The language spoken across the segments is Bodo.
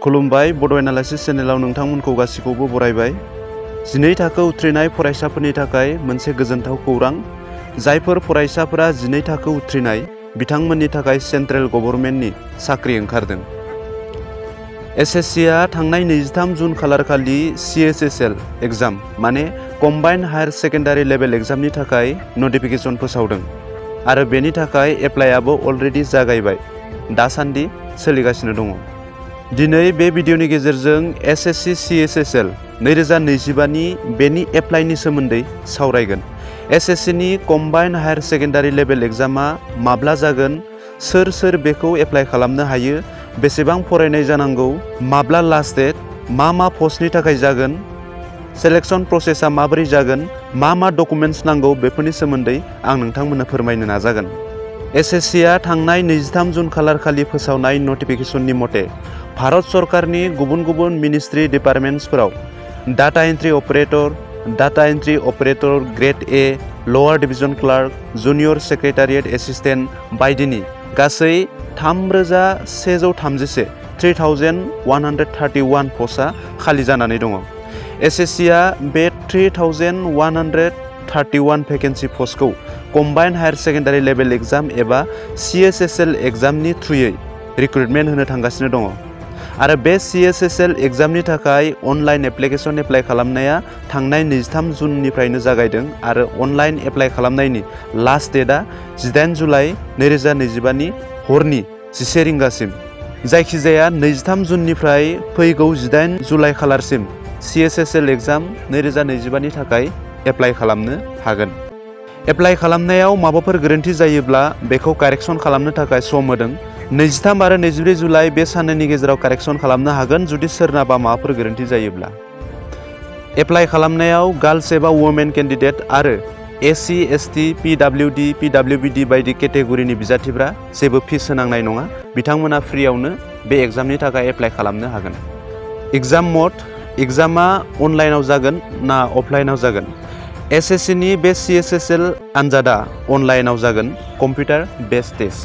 खुलुमबाय बड' एनालाइसिस चेनेलाव नोंथांमोनखौ गासिखौबो बरायबाय। 12 थाखो उथ्रिनाय फरायसाफोरनि थाखाय मोनसे गोजोनथाव खौरां। जायफोर फरायसाफोरा 12 थाखो उथ्रिनाय बिथांमोननि थाखाय सेन्ट्रेल गभर्नमेन्टनि साख्रि ओंखारदों। SSC आ थांनाय 23 जुन खालारखालि CHSL एग्जाम माने कम्बाइन्ड हायार सेकेन्डारि लेभेल एग्जामनि थाखाय नटिफिकेसन फोसावदों आरो बेनि थाखाय एप्लाइआबो अलरेडि जागायबाय, दासान्दि सोलिगासिनो दङ। दिनै बे भिडिअनि गेजेरजों SSC CHSL 2025 नि बेनि एप्लाइनि सोमोन्दै सावरायगोन। SSC नि कम्बाइन्ड हायार सेकेन्डारि लेभेल एग्जामा माब्ला जागोन, सोर बेखौ एप्लाइ खालामनो हायो, बेसेबां फरायनाय जानांगौ, माब्ला लास्ट डेट, मा पस्टनि थाखाय जागोन, सेलेक्शन प्रसेसा माबोरै जागोन, मा डकुमेन्ट्स नांगौ, बेफोरनि सोमोन्दै आं नोंथांमोननो फोरमायनो नाजागोन। SSC आ थांनाय 23 जुन खालारखालि फोसावनाय नटिफिकेसननि मथे भारत सरकारनि गुबुन मिनिस्ट्रि डिपार्टमेन्ट्सफोराव data entry operator grade A, lower division clerk, junior secretariat assistant बायदिनि गासै 3131 पस्टआ खालि जानानै दङ। SSC आ बे 3131 भेकेन्सि पस्टखौ combined higher secondary level exam एबा CHSL एग्जामनि थ्रुयै रिक्रुटमेन्ट होनो थांगासिनो दङ आरो बे CHSL एग्जामनि थाखाय अनलाइन एप्लिकेसन एप्लाइ खालामनाया थांनाय 23 जुननिफ्रायनो जागायदों आरो अनलाइन एप्लाइ खालामनायनि लास्ट डेटआ 18 जुलाइ 2025 नि हरनि 11 रिंगासिम। जायखिजाया 23 जुननिफ्राय फैगौ 18 जुलाइ खालारसिम CHSL एग्जाम 2025 नि थाखाय एप्लाइ खालामनो हागोन। एप्लाइ खालामनायाव माबाफोर गोरोन्थि जायोब्ला बेखौ कारेक्सन खालामनो थाखाय सम होदों। 23 आरो 24 जुलाइ बे साननैनि गेजेराव कारेक्सन खालामनो हागोन जुदि सोरनाबा माबाफोर गोरोन्थि जायोब्ला। एप्लाइ खालामनायाव गार्ल्स एबा वुमेन केन्डिडेट आरो SC, ST, PWD बायदि केटेगरिनि बिजाथिफ्रा जेबो फिस होनांनाय नङा। बिथांमोना फ्रियावनो बे एग्जामनि थाखाय एप्लाइ खालामनो हागोन। एग्जाम मड, एग्जामा अनलाइनाव जागोन ना अफलाइनाव जागोन? SSC नि बे CHSL आनजादा अनलाइनाव जागोन, computer based test.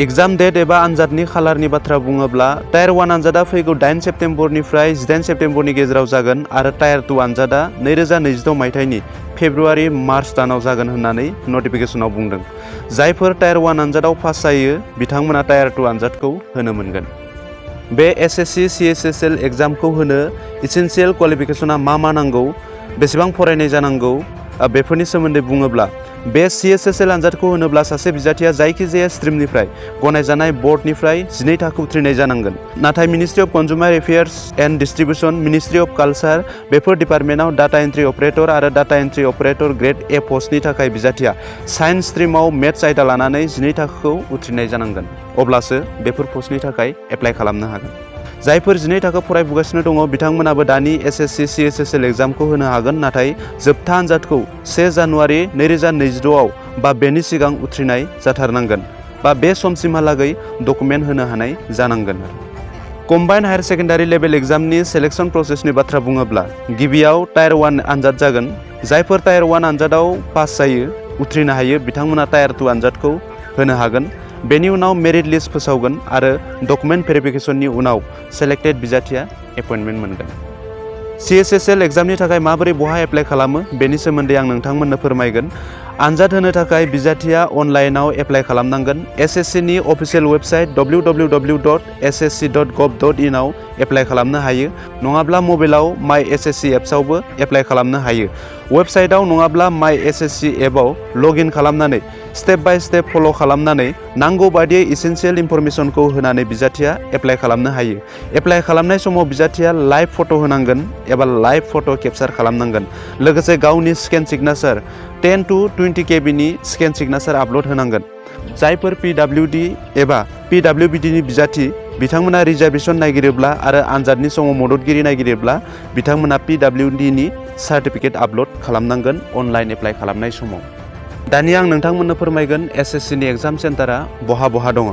Exam date एबा आनजादनि खालारनि बाथ्रा बुङोब्ला टायार 1 आनजादा फैगौ 8 सेप्तेम्बरनिफ्राय 18 सेप्तेम्बरनि गेजेराव जागोन आरो टायार 2 आनजादा 2026 मायथाइनि फेब्रुवारि मार्च दानाव जागोन होननानै नटिफिकेसनाव बुंदों। जायफोर टायार 1 आनजादाव पास जायो बिथांमोना टायार 2 आनजादखौ होनो मोनगोन। बे SSC CHSL एग्जामखौ होनो इसेन्सियेल क्वालिफिकेसना मा नांगौ, बेसेबां फरायनाय जानांगौ, बेफोरनि सोमोन्दै बुङोब्ला बे CHSL आनजादखौ होनोब्ला सासे बिजाथिया जायखिजाया स्ट्रिमनिफ्राय गनायजानाय बर्डनिफ्राय 12 थाखो उथ्रिनाय जानांगोन। नाथाय ministry of consumer affairs and distribution, ministry of culture बेफोर डिपार्टमेन्टआव डाटा एन्ट्रि अपारेटर आरो डाटा एन्ट्रि अपारेटर ग्रेड ए पस्टनि थाखाय बिजाथिया साइन्स स्ट्रिमाव मेथ्स आयदा लानानै 12 थाखोखौ उथ्रिनाय जानांगोन। अब्लासो बेफोर पस्टनि थाखाय एप्लाइ खालामनो हागोन। जायफोर 12 थाखो फरायबोगासिनो दङ बिथांमोनाबो दानि SSC CHSL एग्जामखौ होनो हागोन, नाथाय जोबथा आनजादखौ 1 जानुवारि 2026 बा बेनि सिगां उथ्रिनाय जाथारनांगोन बा बे समसिमहालागै डकुमेन्ट होनो हानाय जानांगोन। कम्बाइन्ड हायार सेकेन्डारि लेभेल एग्जामनि सेलेक्शन प्रसेसनि बाथ्रा बुङोब्ला गिबियाव टायार 1 आनजाद जागोन। जायफोर टायार 1 आनजादाव पास जायो, उथ्रिनो हायो, बिथांमोना टायार 2 आनजादखौ होनो हागोन। बेनि उनाव मेरिट लिस्ट फोसावगोन आरो डकुमेन्ट भेरिफिकेसननि उनाव सेलेक्टेड बिजाथिया एपइन्टमेन्ट मोनगोन। CHSL एग्जामनि थाखाय माबोरै बहा एप्लाइ खालामो बेनि सोमोन्दै आं नोंथांमोननो फोरमायगोन। आनजाद होनो थाखाय बिजाथिया अनलाइनाव एप्लाइ खालामनांगोन। SSC नि अफिसियेल वेबसाइट www.ssc.gov.in आव एप्लाइ खालामनो हायो, नङाब्ला मबाइलाव माइ SSC एप्सआवबो एप्लाइ खालामनो हायो। वेबसाइटआव नङाब्ला माइ SSC एपआव लगइन खालामनानै स्टेप बाय स्टेप फल' खालामनानै नांगौ बायदियै इसेन्सियेल इनफरमेसनखौ होनानै बिजाथिया एप्लाइ खालामनो हायो। एप्लाइ खालामनाय समाव बिजाथिया लाइभ फट' होनांगोन एबा लाइभ फट' केपचार खालामनांगोन। लोगोसे गावनि स्केन सिगनेचार 10 to 20 KB नि स्केन सिगनेचार आपल'ड होनांगोन। जायफोर PWD एबा PWBD नि बिजाथि बिथांमोना रिजार्भेसन नागिरोब्ला आरो आनजादनि समाव मददगिरि नागिरोब्ला बिथांमोना PWD नि सार्टिफिकेट आपल'ड खालामनांगोन अनलाइन एप्लाइ खालामनाय समाव। दानिया आं नोंथांमोननो फोरमायगोन SSC नि एग्जाम सेन्टारा बहा दङ।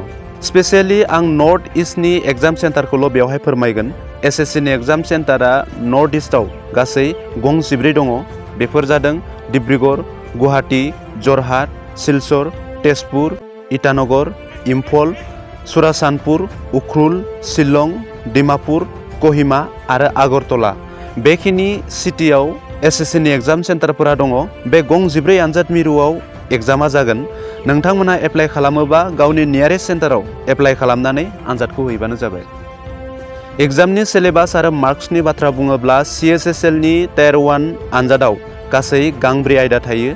स्पेसियेलि आं नर्थ इस्टनि एग्जाम सेन्टारखौल' बेवहाय फोरमायगोन। SSC नि एग्जाम सेन्टारा नर्थ इस्टआव गासै गं 14 दङ। बेफोर जादों डिब्रुगड़, गुवाहाटी, जरहाट, सिलचर, तेजपुर, इटानगर, इम्फल, चुराचान्दपुर, उख्रुल, शिलं, डिमापुर, कहिमा आरो आगरतला बेखिनि सिटियाव SSC नि एग्जाम सेन्टारफोरा दङ। बे गं 14 आनजाद मिरुआव एग्जामा जागोन। नोंथांमोना एप्लाइ खालामोबा गावनि नियारेस्ट सेन्टाराव एप्लाइ खालामनानै आनजादखौ हैबानो जाबाय। एग्जामनि सिलेबास आरो मार्क्सनि बाथ्रा बुङोब्ला CHSL नि टायार 1 आनजादाव गासै गांब्रै आयदा थायो।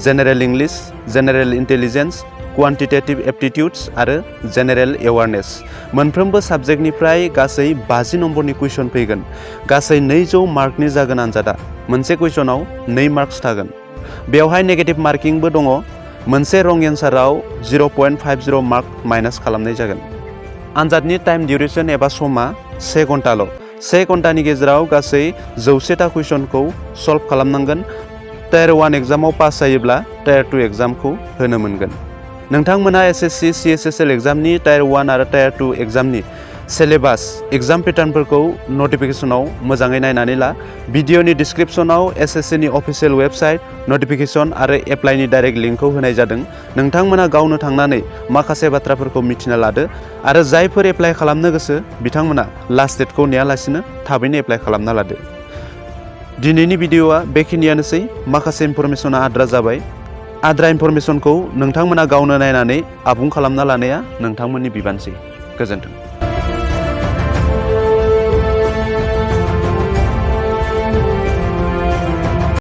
General English, general intelligence, quantitative aptitudes आरो जेनेरेल एवारनेस। मोनफ्रोमबो साबजेक्टनिफ्राय गासै 50 नम्बरनि कुइसन फैगोन। गासै 200 मार्कनि जागोन आनजादा। मोनसे कुइसनाव 2 मार्क्स थागोन। बेवहाय नेगेटिभ मार्किंबो दङ। मोनसे रं एन्साराव 0.50 मार्क माइनास खालामनाय जागोन। आनजादनि टाइम डिउरेसन एबा समा 1 घन्टाल'। 1 घन्टानि गेजेराव गासै 100टा कुइसनखौ सल्भ खालामनांगोन। टायार 1 एग्जामाव पास जायोब्ला टायार 2 एग्जामखौ होनो मोनगोन। नोंथांमोना SSC CHSL एग्जामनि टायार 1 आरो टायार 2 एग्जामनि सिलेबास एग्जाम पेटार्नफोरखौ नटिफिकेसनाव मोजाङै नायनानै ला। भिडिअनि डिसक्रिपसनाव SSC नि अफिसियेल वेबसाइट, नटिफिकेसन आरो एप्लाइनि डाइरेक्ट लिंकखौ होनाय जादों। नोंथांमोना गावनो थांनानै माखासे बाथ्राफोरखौ मिथिना लादो आरो जायफोर एप्लाइ खालामनो गोसो बिथांमोना लास्ट डेटखौ नेयालासिनो थाबैनो एप्लाइ खालामना लादो। दिनैनि भिडिअआ बेखिनियानोसै। माखासे इनफरमेसना आद्रा जाबाय। आद्रा इनफरमेसनखौ नोंथांमोना गावनो नायनानै आबुं खालामना लानाया नोंथांमोननि बिबानसै। गोजोन्थों।